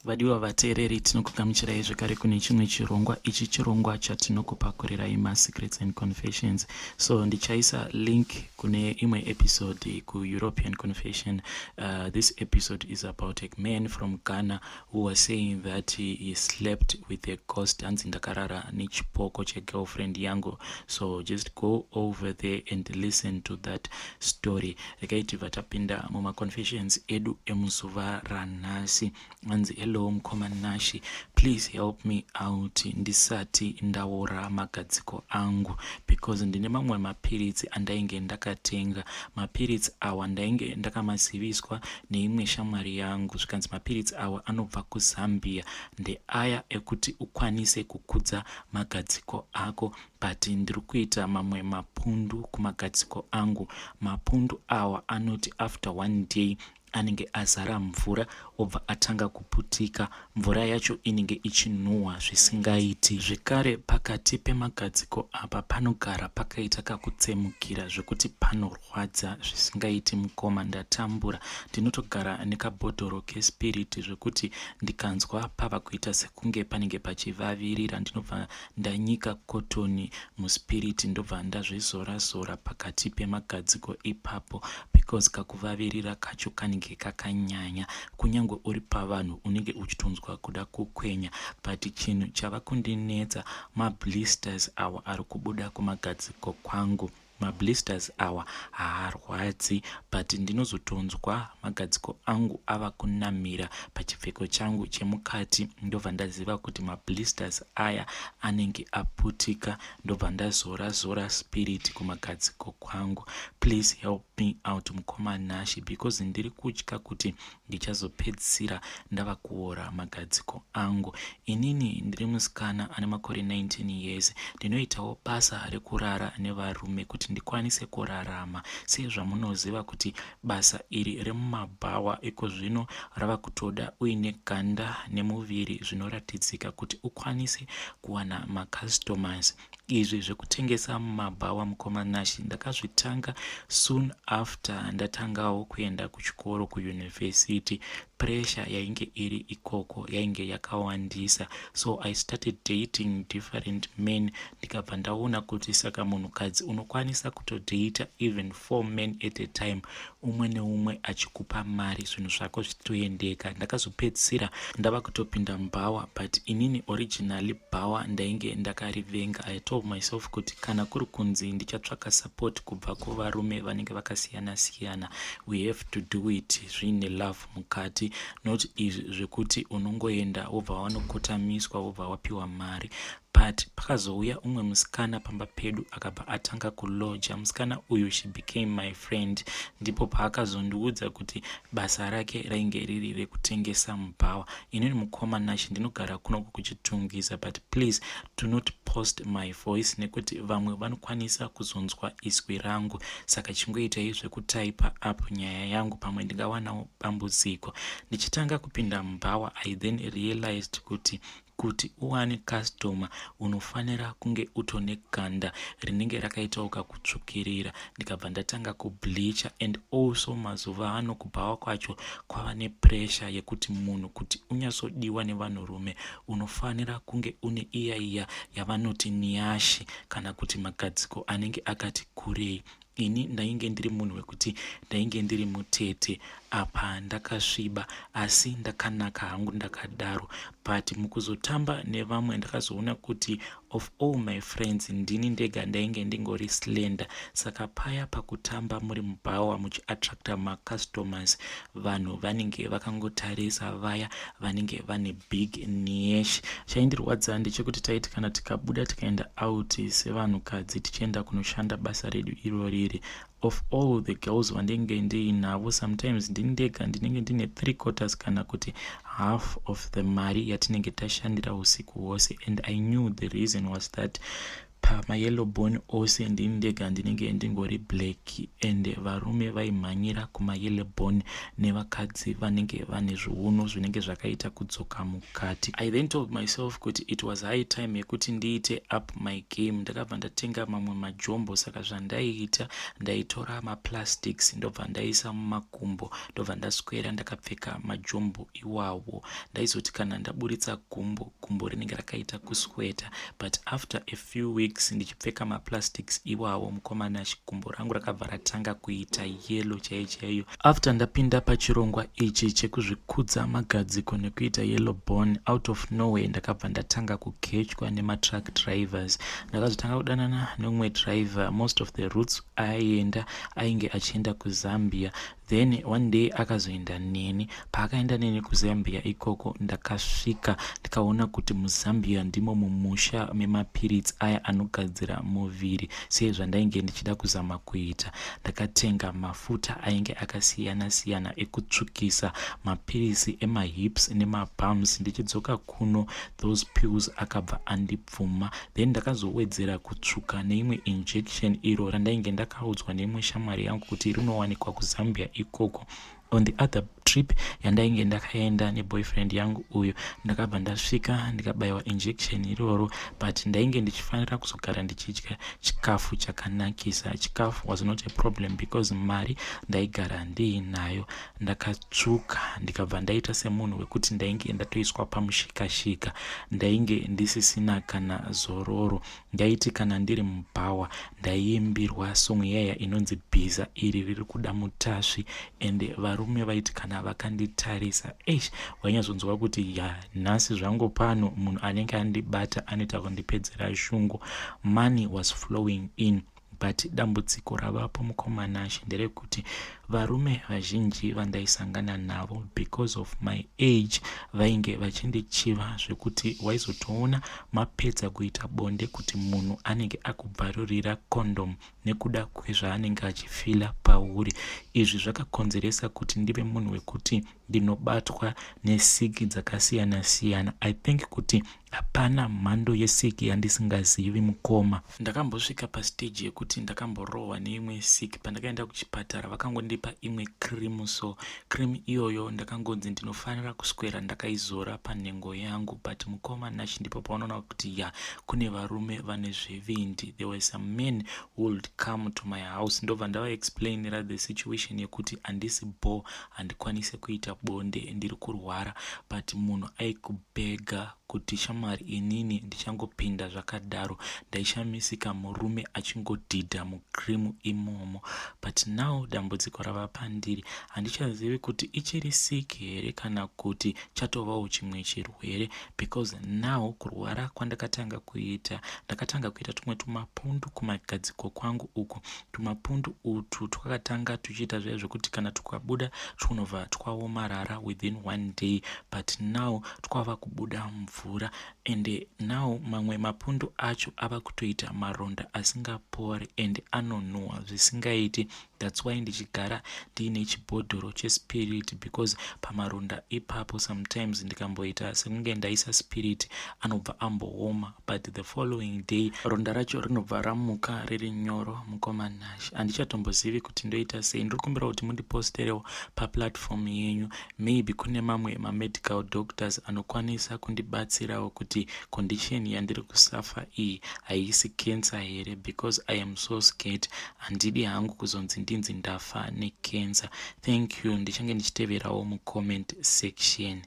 Vadiwa vateereri, tinokugamuchirai zvekare kune chimwe chirongwa. Ichi chirongwa chatinokupakurirai masecrets and confessions. So ndichaisa link kune imwe episode kuEuropean Confession. This episode is about a man from Ghana who was saying that he slept with a ghost. Hanzi ndakarara nechipoko chegirlfriend yangu. So just go over there and listen to that story. Regai tibva tapinda mumaconfessions edu emuzuva ranhasi. Hanzi, "Hello mukoma Nashi, please help me out ndisati ndaora magadziko angu, because ndine mamwe mapiritsi andainge ndakatenga. Mapiritsi awa ndainge ndakamaziviswa neimwe shamwari yangu, zvikanzi mapiritsi awa anobva kuZambia, ndeaya ekuti ukwanise kukudza magadziko ako. But ndiri kuita mamwe mapundu kumagadziko angu. Mapundu awa anoti after one day anenge azara mvura, obva atanga kuputika. Mvura yacho inenge ichinhuhwa zvisingaiti. Zvekare pakati pemagadziko apa panogara pakaita kakutsemukira zvekuti panorwadza zvisingaiti. Mukoma, ndatambura. Ndinotogara nekabhodhoro kespirit zvekuti ndikanzwa pava kuita sekunge panenge pachivavirira, ndinobva ndanyika kotoni muspirit, ndobva ndazvizora-zora pakati pemagadziko ipapo, because kakuvavirira kacho kanenge kakanyanya. Kunyange uri pavanhu unenge uchitonzwa kuda kukwenya. But chinhu chava kundinetsa mablisters awa ari kubuda kumagadziko kwangu. Mablisters awa haarwadzi, but ndinozotonzwa magadziko angu ava kunamira pachipfeko changu chemukati, ndobva ndaziva kuti mablisters aya anenge aputika, ndobva ndazora zora spirit kumagadziko kwangu. Please help me out, mukoma Nashi, because ndiri kutya kuti ndichazopedzisira ndava kuora magadziko angu. Inini ndiri musikana ane makore 19 years. Ndinoitawo basa rekurara nevarume kuti ndikwanise kurarama. Sezvamunoziva kuti basa iri remumabhawa iko zvino rava kutoda uine ganda nemuviri zvinoratidzika kuti ukwanise kuwana macustomers. Izvi zvekutengesa mumabhawa, mukoma Nashi, ndakazvitanga soon after ndatangawo kuenda kuchikoro kuyunivhesiti. Pressure yainge iri ikoko yainge yakawandisa, so I started dating different men. Ndikabva ndaona kuti saka munhukadzi unokwanisa kutodata even four men at a time, umwe neumwe achikupa mari, zvinhu zvako zvichitoendeka. Ndakazopedzisira ndava kutopinda mubhawa, but inini originally bhawa ndainge ndakarivenga. I told myself kuti kana kuri kunzi ndichatsvaka support kubva kuvarume vanenge vakasiyana siyana, we have to do it zviine love mukati, not izvi zvekuti unongoenda wobva wanokotamiswa, wobva wapiwa mari. But pakazouya umwe musikana pamba pedu, akabva atanga kuloja. Musikana uyu, she became my friend. Ndipo paakazondiudza kuti basa rake rainge riri rekutengesa mubhawa. Inini, mukoma Nashi, ndinogara kunoku kuChitungwiza, but please do not post my voice nekuti vamwe vanokwanisa kuzonzwa izwi rangu. Saka chingoitai zvekutaipa up nyaya yangu, pamwe ndingawanawo dambudziko. Ndichitanga kupinda mubhawa, I then realized kuti uwane customer unofanira kunge utone ganda rinenge rakaitawo kakutsvukirira. Ndikabva ndatanga kubleacha. And also mazuva ano kubhawa kwacho kwava nepressure yekuti munhu kuti unyatsodiwa nevanhurume unofanira kunge une iya iya yavanoti niyashi, kana kuti magadziko anenge akati kurei. Ini ndainge ndiri munhu wekuti ndainge ndiri mutete, apa ndakasviba, asi ndakanaka hangu ndakadaro. But mukuzotamba nevamwe ndakazoona kuti of all my friends ndini ndega ndainge ndingori slender. Saka paya pakutamba muri mubhawa muchiattracta macustomers, vanhu vanenge vakangotarisa vaya vanenge vane big nyash. Chaindirwadza ndechekuti taiti kana tikabuda tikaenda out sevanhukadzi tichienda kunoshanda basa redu iro riri, of all the girls vandinge ndiinavo, sometimes ndini ndega ndinenge ndine three quarters kana kuti half of the mari yatinenge tashandira usiku hwose. And I knew the reason was that Pamayellow bone ose ndini ndega ndinenge ndingori black, and varume vaimhanyira kumayellow bone nevakadzi vanenge vane zviuno zvinenge zvakaita kudzoka mukati. I then told myself kuti it was high time yekuti ndiite up my game. Ndakabva ndatenga mamwe majombo. Saka zvandaiita, ndaitora maplastics, ndobva ndaisa mumakumbo, ndobva ndaswera ndakapfeka majombo iwawo. Ndaizoti kana ndaburitsa gumbo, gumbo rinenge rakaita kusweta. But after a few weeks ndichipfeka maplastics iwawo, mukomana, gumbo rangu rakabva ratanga kuita yellow chaiyo chaiyo. After ndapinda pachirongwa ichi chekuzvikudza magadziko nekuita yellow bone, out of nowhere ndakabva ndatanga kukechwa nematruck drivers. Ndakazotanga kudanana neumwe driver. Most of the routes aienda, ainge achienda kuZambia. Then one day akazoenda neni. Paakaenda neni kuZambia ikoko, ndakasvika ndikaona kuti muZambia ndimo mumusha memapiritsi aya anogadzira muviri, sezvandainge ndichida kuzama kuita. Ndakatenga mafuta ainge akasiyana-siyana ekutsvukisa, mapirisi emahips nemabums. Ndichidzoka kuno, those pills akabva andibvuma. Then ndakazowedzera kutsvuka neimwe injection iro randainge ndakaudzwa neimwe shamwari yangu kuti rinowanikwa kuZambia ikoko. On the other trip yandainge ndakaenda neboyfriend yangu uyu, ndakabva ndasvika ndikabayiwa injection iroro, but ndainge ndichifanira kuzogara ndichidya chikafu chakanakisa. Chikafu was not a problem because mari ndaigara ndiinayo. Ndakatsvuka, ndikabva ndaita semunhu wekuti ndainge ndatoiswa pamushikashika. Ndainge ndisisina kana zororo. Ndaiti kana ndiri mubhawa, ndaiimbirwa song iyaya inonzi "Bhiza iri riri kuda mutasvi", ende varume vaiti kana vakanditarisa, eish, wainyazonzwa kuti ya, nhasi zvangu pano munhu anenge andibata anoita kundipedzera shungu. Money was flowing in, but dambudziko ravapo, mukomanashi, nderekuti varume vazhinji vandaisangana navo, because of my age, vainge vachindichiva zvekuti waizotoona mapedza kuita bonde kuti munhu anenge akubvarurira condom nekuda kwezvaanenge achifila pauri. Izvi zvakakonzeresa kuti ndive munhu wekuti ndinobatwa nesiki dzakasiyana-siyana. I think kuti hapana mhando yesiki yandisingazivi, mukoma. Ndakambosvika pastage yekuti ndakamborohwa neimwe siki. Pandakaenda kuchipatara, vakangondipa imwe cream. So cream iyoyo ndakangonzi ndinofanira kuswera ndakaizora panhengo yangu. But mukoma Nashi, ndipo paunoona kuti ya, kune varume vane zvivindi. There were some men who would come to my house. Ndobva ndavaexplainira the situation yekuti handisi bo, handikwanisi kuita bonde, ndiri kurwara, but munhu aikubhega kuti, "Shamwari, inini ndichangopinda zvakadaro." Ndaishamisika murume achingodhidha mucream imomo. But now dambudziko rava pandiri, handichazivi kuti ichiri sick here kana kuti chatovawo chimwe chirwere, because now kurwara kwandakatanga kuita, ndakatanga kuita tumwe tumapundu kumagadziko kwangu uku. Tumapundu utu twakatanga tuchiita zviya zvekuti kana tukabuda tunobva twaomarara within one day, but now twava kubuda mvura, and now mamwe mapundu acho ava kutoita maronda asingapori and anonhuhwa zvisingaiti. That's why ndichigara ndiine chibhodhoro chespirit, because pamaronda ipapo sometimes ndikamboita sekunge ndaisa spirit, anobva ambooma, but the following day ronda racho rinobva ramuka riri nyoro. Mukoma Nash, handichatombozivi kuti ndoita sei. Ndiri kumbira kuti mundiposterewo paplatform yenyu. Maybe kune mamwe mamedical doctors anokwanisa kundibatsirawo kuti condition yandiri kusuffer iyi haisi cancer here, because I am so scared. Handidi hangu kuzonzi ndinzi ndafa necancer. Thank you. Ndichange ndichiteverawo mucomment section.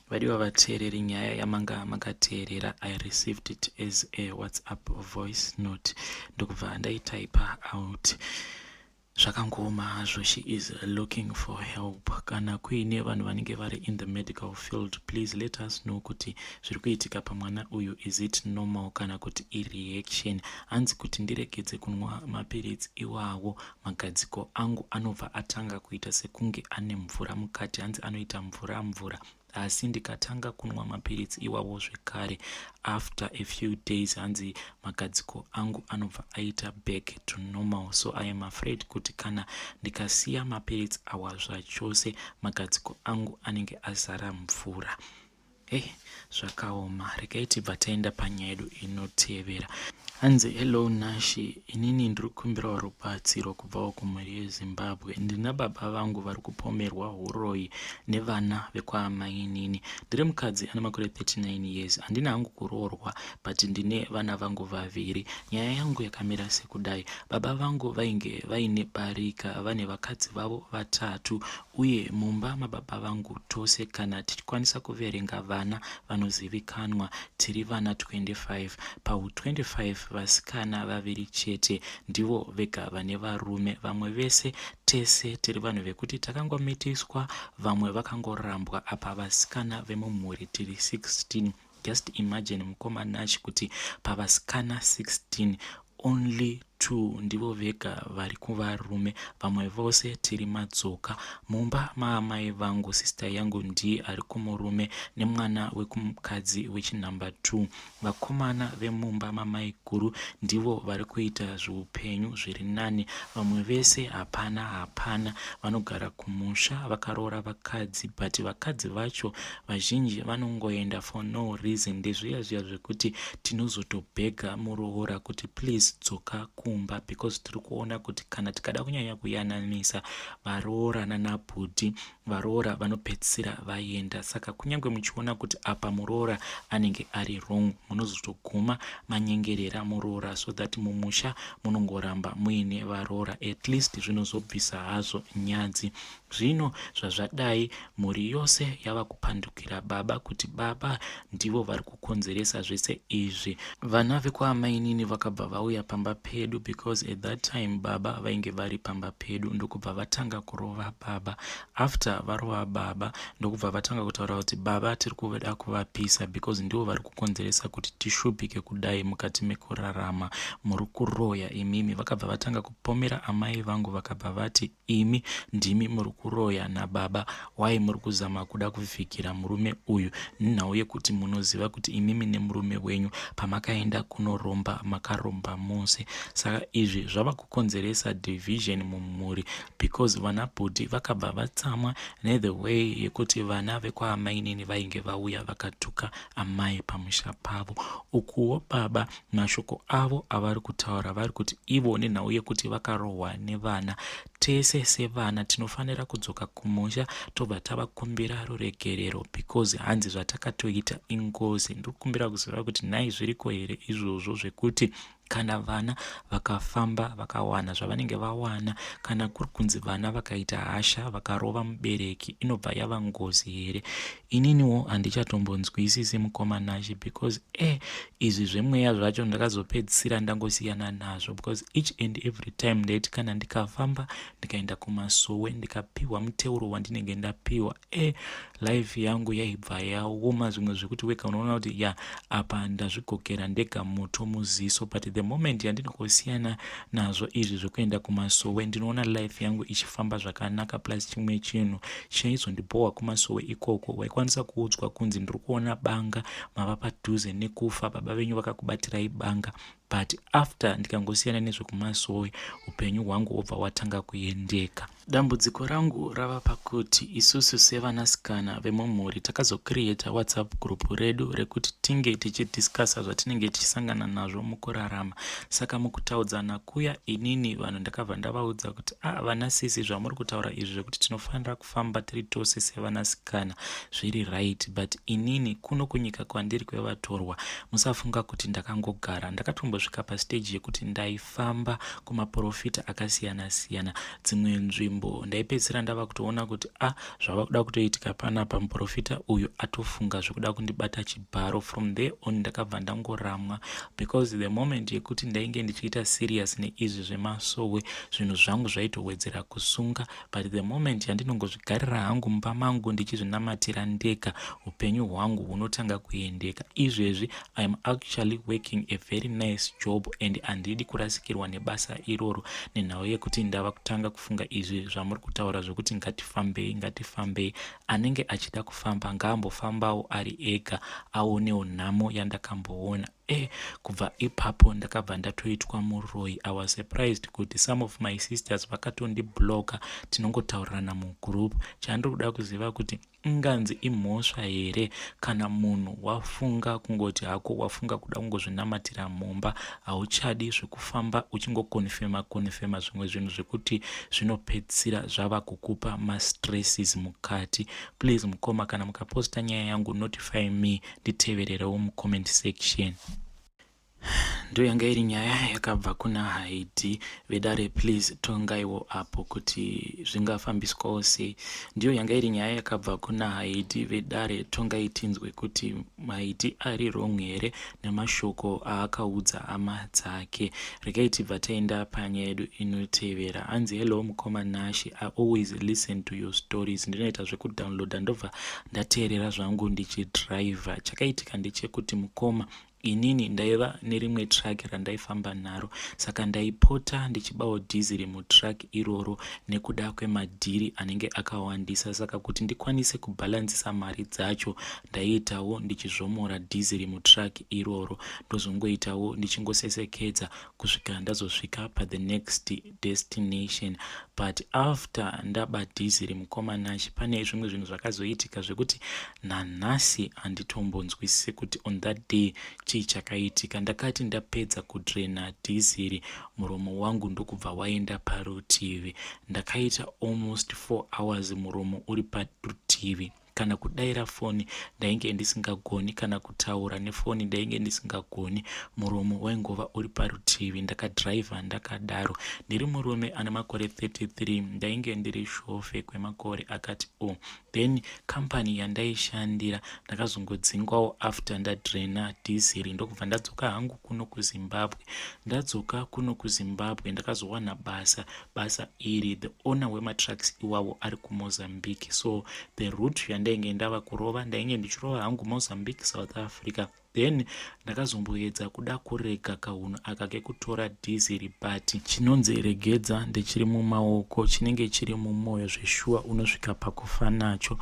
Vadiwa vateereri, nyaya yamanga makateerera, I received it as a WhatsApp voice note, ndokubva ndaitaipa out. Zvakangooma hazvo. She is looking for help. Kana kuine vanhu vanenge vari in the medical field, please let us know kuti zviri kuitika pamwana uyu, is it normal kana kuti ireaction? Hanzi kuti ndiregedze kunwa mapiritsi iwawo, magadziko angu anobva atanga kuita sekunge ane mvura mukati. Hanzi anoita mvura mvura, asi ndikatanga kunwa mapiritsi iwawo zvekare, after a few days, hanzi magadziko angu anobva aita back to normal. So I am afraid kuti kana ndikasiya mapiritsi awa zvachose, magadziko angu anenge azara mvura. Ei, zvakaoma. Regai tibva taenda panyaya yedu inotevera. Hanzi, "Hello Nashi, inini ndiri kukumbirawo rubatsiro kubvawo kumhuri yeZimbabwe. Ndina baba vangu vari kupomerwa uroyi nevana vekwaamainini. Ndiri mukadzi ane makore 39 years. Handina hangu kuroorwa, but ndine vana vangu vaviri. Nyaya yangu yakamira sekudai: baba vangu vainge vaine barika, vane vakadzi vavo vatatu, uye mumba mababa vangu tose, kana tichikwanisa kuverenga vana vanozivikanwa, tiri vana 25. Pau25, vasikana vaviri chete ndivo vega vane varume. Vamwe vese, tese tiri vanhu vekuti takangomitiswa, vamwe vakangorambwa. Apa vasikana vemumhuri tiri 16. Just imagine, mukoma Nashi, kuti pavasikana 16, only two ndivo vega vari kuvarume. Vamwe vose tiri madzoka. Mumba maamai vangu, sister yangu ndiye ari kumurume nemwana wekumukadzi wechinumber 2. Vakomana vemumba mamai guru ndivo vari kuita zviupenyu zviri nani. Vamwe vese hapana, hapana. Vanogara kumusha, vakaroora vakadzi, but vakadzi vacho vazhinji vanongoenda for no reason. Ndezviya zviya zvekuti tinozotobhega muroora kuti, 'Please, dzoka kumba,' because tiri kuona kuti kana tikada kunyanya kuyananisa varoora nanabhudhi, varoora vanopedzisira vaenda. Saka kunyange muchiona kuti apa muroora anenge ari wrong, munozotoguma manyengerera muroora so that mumusha munongoramba muine varoora. At least zvinozobvisa hazvo nyadzi. Zvino zvazvadai, mhuri yose yava kupandukira baba, kuti baba ndivo vari kukonzeresa zvese izvi. Vana vekwaamainini vakabva vauya pamba pedu, because at that time baba vainge vari pamba pedu, ndokubva vatanga kurova baba. After varova baba, ndokubva vatanga kutaura kuti baba tiri kuda kuvapisa because ndivo vari kukonzeresa kuti tishupike kudai mukati mekurarama. Muri kuroya imimi." Vakabva vatanga kupomera amai vangu, vakabva vati, "Imi ndimi muri kuroya nababa. Wai muri kuzama kuda kuvhikira murume uyu, nenhau yekuti munoziva kuti imimi nemurume wenyu pamakaenda kunoromba makaromba mose? Saka izvi zvava kukonzeresa division mumhuri," because vana bhudhi vakabva vatsamwa nethe way yekuti vana vekwaamainini vainge vauya vakatuka amai pamusha pavo. Ukuwo baba, mashoko avo avari kutaura, vari kuti ivo, nenhau yekuti vakarohwa nevana, tese sevana tinofanira kudzoka kumusha, tobva tavakumbira ruregerero, because hanzi zvatakatoita ingozi. Ndiri kukumbira kuziva kuti nhai, zviriko here izvozvo zvekuti kana vana vakafamba vakawana zvavanenge vawana, kana kuri kunzi vana vakaita hasha vakarova mubereki, inobva yava ngozi here? Ininiwo handichatombonzwisisi, mukoma Nashi, because izvi zvemweya zvacho ndakazopedzisira ndangosiyana nazvo, because each and every time ndaiti kana ndikafamba ndikaenda kumasowe, ndikapiwa muteuro wandinenge ndapiwa, life yangu yaibva yaoma, zvimwe zvekuti wega unoona kuti ya, apa ndazvigokera ndega moto muziso. But the moment yandinongosiyana nazvo izvi zvekuenda kumasowe, ndinoona life yangu ichifamba zvakanaka. Plus chimwe chinhu chaizondibhowa kumasowe ikoko, waikwanisa kuudzwa kunzi, 'Ndiri kuona banga, mava padhuze nekufa, baba venyu vakakubatirai banga.' But after ndikangosiyana nezvekumasowe, upenyu hwangu hwobva hwatanga kuendeka. Dambudziko rangu rava pakuti isusu sevanasikana vemumhuri takazocreata WhatsApp group redu rekuti tinge tichidiscussa zvatinenge tichisangana nazvo mukurarama. Saka mukutaudzana kuya, inini vanhu ndakabva ndavaudza kuti, 'A ah, vana sisi, zvamuri kutaura izvi zvekuti tinofanira kufamba tiri tose sevanasikana zviri right, but inini kuno kunyika kwandiri kwevatorwa, musafunga kuti ndakangogara. Ndakatombosvika pastage yekuti ndaifamba kumaprofita akasiyana-siyana, dzimwe nzvimbo ndaipedzisira ndava kutoona kuti a ah, zvava kuda kutoitika panapa, muprofita uyu atofunga zvekuda kundibata chibharo. From there on ndakabva ndangoramwa, because the moment yekuti ndainge ndichiita serious neizvi zvemasowe, zvinhu zvangu zvaitowedzera kusunga. But the moment yandinongozvigarira hangu mumba mangu ndichizvinamatira ndega, upenyu hwangu hunotanga kuendeka. Izvezvi I am actually working a very nice job, and handidi kurasikirwa nebasa iroro nenhau yekuti ndava kutanga kufunga izvi zvamuri kutaura zvokuti ngatifambei, ngatifambei. Anenge achida kufamba ngaambofambawo ari ega, aonewo nhamo yandakamboona." Kubva ipapo ndakabva ndatoitwa muroi. I was surprised kuti some of my sisters vakatondibloka, tinongotaurirana mugroup. Chandiri kuda kuziva kuti inganzi imhosva here kana munhu wafunga kungoti hako wafunga kuda kungozvinamatira mumba, hauchadi zvekufamba uchingokonfema konfema zvimwe zvinhu zvekuti zvinopedzisira zvava kukupa mastresses mukati? Please mukoma, kana mukaposta nyaya yangu, notify me, nditevererewo mucomment section. Ndo yanga iri nyaya yakabva kuna Haidi. Vedare, please tongaiwo apo kuti zvingafambiswawo sei. Ndiyo yanga iri nyaya yakabva kuna Haidi. Vedare, tongai tinzwe kuti Haidi ari wrong here nemashoko aakaudza hama dzake. Regai tibva taenda panyaya yedu inotevera. Hanzi, "Hello mukoma Nashi, I always listen to your stories. Ndinoita zvekudownloada, ndobva ndateerera zvangu ndichidhiraivha. Chakaitika ndechekuti mukoma, inini ndaiva nerimwe truck randaifamba naro, saka ndaipota ndichibawo dhiziri mutruck iroro nekuda kwemadhiri anenge akawandisa. Saka kuti ndikwanise kubhalansisa mari dzacho, ndaiitawo ndichizvomora dhiziri mutruck iroro, ndozongoitawo ndichingosesekedza kusvika ndazosvika pathe next destination. But after ndaba dhiziri, mukoma Nashi, pane zvimwe zvinhu zvakazoitika zvekuti nanhasi handitombonzwisisi kuti on that day chii chakaitika. Ndakati ndapedza kudrena dhiziri, muromo wangu ndokubva waenda parutivi. Ndakaita almost 4 hours muromo uri parutivi. Kana kudayira foni ndainge ndisingagoni, kana kutaura nefoni ndainge ndisingagoni. Muromo waingova uri parutivi. Ndakadhiraivha ndakadaro. Ndiri murume ane makore 33, ndainge ndiri shofe kwemakore akati o oh. Then kambani yandaishandira ndakazongodzingwawo after ndadrena dhiziri, ndokubva ndadzoka hangu kuno kuZimbabwe. Ndadzoka kuno kuZimbabwe, ndakazowana basa. Basa iri, the owner wematrucks iwavo ari kuMozambique, so the route yandainge ndava kurova, ndainge ndichirova hangu Mozambique, South Africa. Then ndakazomboedza kuda kurega kahunhu aka kekutora dhiziri, but chinonzi regedza ndechiri mumaoko, chinenge chiri mumwoyo zveshuwa, unosvika pakufa nacho.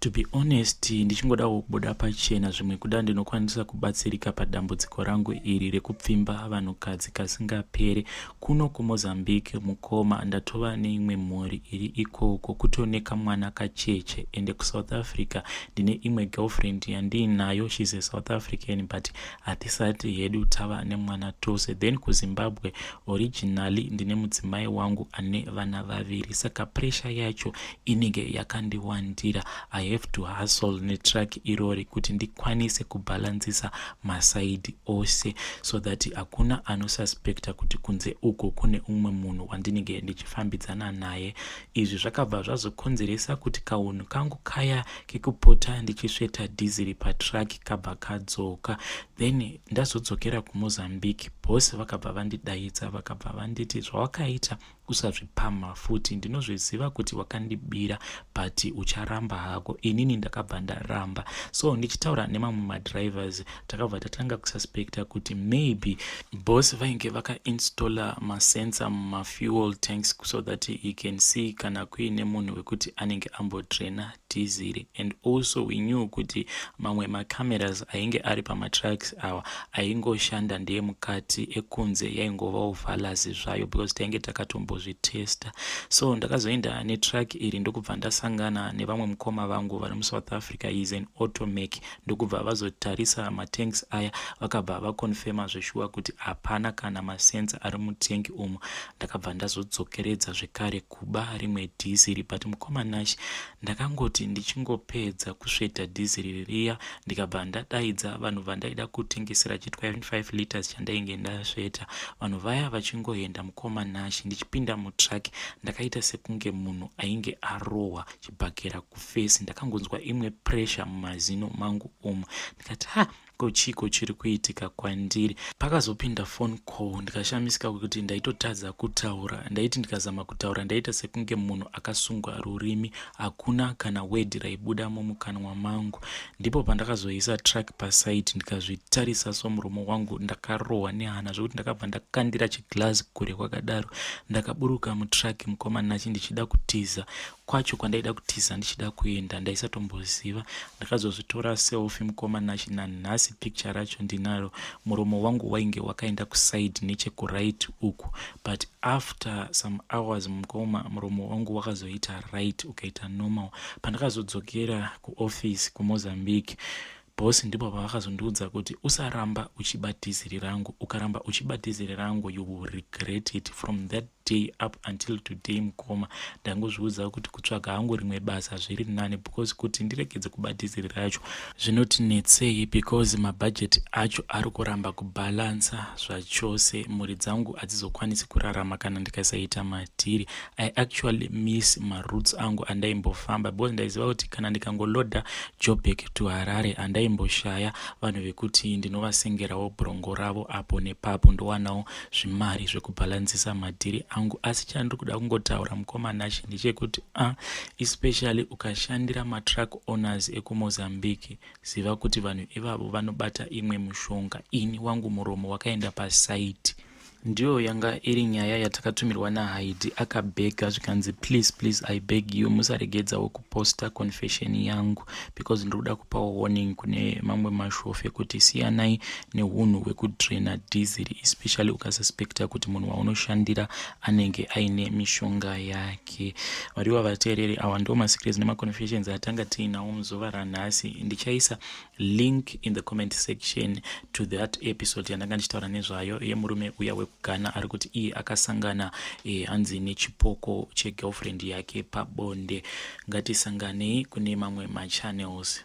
To be honest, ndichingodawo kubuda pachena, zvimwe kuda ndinokwanisa kubatsirika padambudziko rangu iri rekupfimba vanhukadzi kasingapere. Kuno kuMozambique, mukoma, ndatova neimwe mhuri iri ikoko, kutoneka mwana kacheche. Ende kuSouth Africa ndine imwe girlfriend yandiinayo. She's a South African, but hatisati hedu tava nemwana tose. Then kuZimbabwe originally ndine mudzimai wangu ane vana vaviri, saka pressure yacho inenge yakandiwandira. I have to hustle netruck irori kuti ndikwanise kubhalansisa masaidi ose, so that hakuna anosuspecta kuti kunze uko kune umwe munhu wandinenge ndichifambidzana naye. Izvi zvakabva zvazokonzeresa kuti kaunhu kangu kaya kekupota ndichisveta dhiziri patruck kabva kadzoka. Then ndazodzokera kuMozambique, boss vakabva vandidaidza, vakabva vanditi, 'Zvawakaita usazvipamha futi. Ndinozviziva kuti wakandibira, but ucharamba hako.' Inini ndakabva ndaramba. So ndichitaura nemamwe madrivers, takabva tatanga kususpecta kuti maybe boss vainge vakainstalla masensor mumafuel tanks so that he can see kana kuine munhu wekuti anenge ambodrena dhiziri. And also we knew kuti mamwe macameras ainge ari pamatrucks awa aingoshanda ndeyemukati, ekunze yaingovawo valas zvayo, because tainge takatombozvitesta. So ndakazoenda netruck iri, ndokubva ndasangana nevamwe mukoma vangu vari muSouth Africa, is an automech, ndokubva vazotarisa matanks aya, vakabva vakonfema zveshuwa kuti hapana kana masensor ari mutengi umu. Ndakabva ndazodzokeredza zvekare kuba rimwe dhiziri. But mukoma Nash, ndakangoti ndichingopedza kusveta dhiziri riya, ndikabva ndadaidza vanhu vandaida kutengesera chi25 liters chandainge ndasveta. Vanhu vaya vachingoenda, mukoma Nash, ndichipinda mutruck, ndakaita sekunge munhu ainge arohwa chibhakera kuface. Ndakangonzwa imwe pressure mumazino mangu umu, ndikati, 'Ha, ko chiko chiri kuitika kwandiri?' Pakazopinda phone call, ndikashamisika kuti ndaitotadza kutaura. Ndaiti ndikazama kutaura, ndaita sekunge munhu akasungwa rurimi, hakuna kana word raibuda mumukanwa mangu. Ndipo pandakazoisa truck paside, ndikazvitarisa somuromo wangu, ndakarohwa nehasha. nehana zvekuti ndakabva ndakandira chiglass kure kwakadaro. Ndakaburuka mutruck, mukoma Nashi, ndichida kutiza. Kwacho kwandaida kutiza ndichida kuenda ndaisatomboziva. Ndakazozvitora selfie, mukoma Nashi, nanhasi picture racho ndinaro. Muromo wangu wainge wakaenda kuside nechekuright uku, but after some hours, mukoma, muromo wangu wakazoita right, ukaita normal. Pandakazodzokera kuoffice kuMozambique, boss ndipo pavakazondiudza kuti usaramba uchiba dhiziri rangu, ukaramba uchiba dhiziri rangu, you will regret it. From that day up until today, mukoma, ndangozviudza kuti kutsvaga hangu rimwe basa zviri nani, because kuti ndiregedze kuba dhiziri racho zvinotinetsei, because mabhajeti acho ari kuramba kubhalansa zvachose. Mhuri dzangu hadzizokwanisi kurarama kana ndikasaita madhiri. I actually miss maroutes angu andaimbofamba, because ndaiziva kuti kana ndikangolodha Joburg to Harare, handaimboshaya vanhu vekuti ndinovasengerawo brongo ravo apo nepapo, ndowanawo zvimari zvekubhalansisa madhiri angu. Asi chandiri kuda kungotaura, mukoma Nashi, ndechekuti especially ukashandira matruck owners ekuMozambique, ziva kuti vanhu ivavo vanobata imwe mishonga. Ini wangu muromo wakaenda paside. Ndiyo yanga iri nyaya yatakatumirwa naHaidi. Akabhega zvikanzi, "Please, please, I beg you, musaregedzawo kuposta confession yangu, because ndiri kuda kupawo warning kune mamwe mashofe kuti siyanai neunhu hwekudrena dhiziri, especially ukasuspecta kuti munhu waunoshandira anenge aine mishonga yake." Variwa vateereri, awa ndo masecrets nemaconfessions atanga tiinawo muzuva ranhasi. Ndichaisa link in the comment section to that episode yandanga ndichitaura nezvayo, yemurume uya wekuGhana ari kuti iye akasangana hanzi nechipoko chegirlfriend yake pabonde. Ngatisanganei kune mamwe machannels.